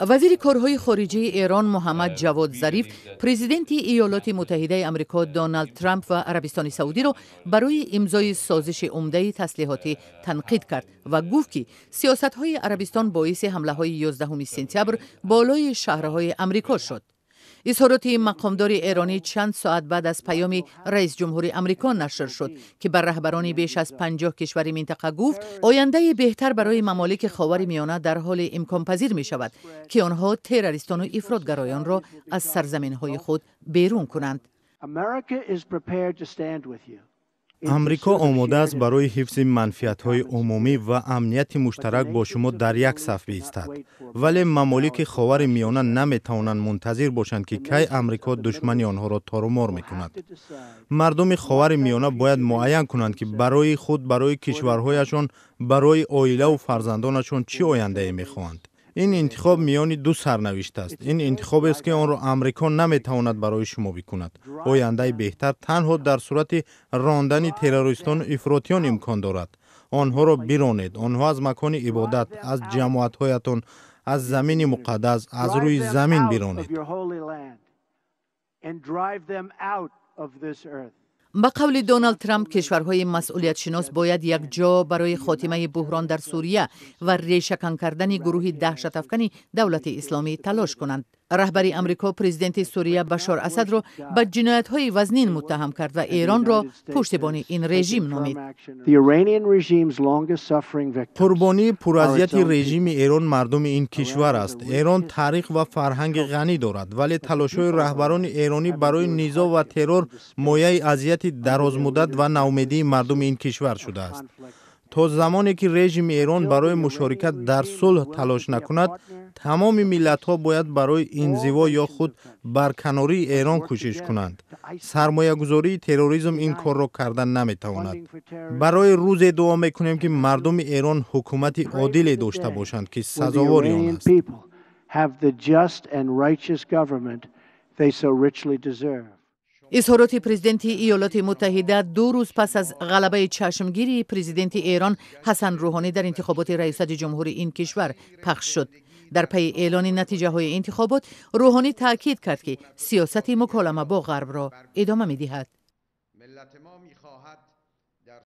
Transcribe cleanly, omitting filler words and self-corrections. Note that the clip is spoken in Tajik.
Вазири корҳои хориҷии Эрон Муҳаммад Ҷавод Зариф президенти Иёлоти Муттаҳидаи Амрико Доналд Трамп ва Арабистони Саудиро барои имзои созиши умдаи таслиҳотӣ танқид кард ва гуфт, ки сиёсатҳои Арабистон боиси ҳамлаҳои 11 сентябр болои шаҳрҳои Амрико шуд. Изҳороти мақомдори эронӣ чанд соат баъд аз паёми раисҷумҳури Амрико нашр шуд, ки бар раҳбарони беш аз 50 кишвари минтақа гуфт, ояндаи беҳтар барои мамолики Ховари Миёна дар ҳоле имконпазир мешавад, ки онҳо террористону ифротгароёнро аз сарзаминҳои худ берун кунанд. Амрико омода аст барои ҳифзи манфиатҳои умумӣ ва амнияти муштарак бо шумо дар як саф биистад, вале мамолики Ховари Миёна наметавонанд мунтазир бошанд, ки кай Амрико душмани онҳоро торумор мекунад. Мардуми Ховари Миёна бояд муайян кунанд, ки барои худ, барои кишварҳояшон, барои оилаву фарзандонашон чӣ ояндае мехоҳанд. Ин интихоб миёни ду сарнавишт аст. Ин интихобест, ки онро Амрико наметавонад барои шумо бикунад. Ояндаи беҳтар танҳо дар сурати рондани террористону ифротиён имкон дорад. Онҳоро биронед, онҳо аз макони ибодат, аз ҷамоатҳоятон, аз замини муқаддас, аз рӯи замин биронед. Ба қавли Доналд Трамп, кишварҳои масъулиятшинос бояд якҷо барои хотимаи буҳрон дар Сурия ва решакан кардани гурӯҳи даҳшатафкани Давлати Исломӣ талош кунанд. Раҳбари Амрико президенти Сурия Башор Асадро ба ҷиноятҳои вазнин муттаҳам кард ва Эронро пуштибони ин режим номид. Қурбонии пуразияти режими Эрон мардуми ин кишвар аст. Эрон таърих ва фарҳанги ғанӣ дорад, вале талошҳои раҳбарони эронӣ барои низоъ ва террор мояи азияти дарозмуддат ва наумедии мардуми ин кишвар шудааст. То замоне ки режими Эрон барои мушорикат дар сулҳ талош накунад, тамоми миллатҳо бояд барои инзиво ё худ барканории Эрон кӯшиш кунанд. Сармоягузории терроризм ин корро карда наметавонад. Барои рӯзе дуо мекунем, ки мардуми Эрон ҳукумати одиле дошта бошанд, ки сазовори он аст. Изҳороти президенти Иёлоти Муттаҳида 2 рӯз пас аз ғалабаи чашмгири президенти Эрон Ҳасан Рӯҳонӣ дар интихоботи раёсати ҷумҳури ин кишвар пахш шуд. Дар пайи эълони натиҷаҳои интихобот Рӯҳонӣ таъкид кард, ки сиёсати муколама бо Ғарбро идома медиҳад.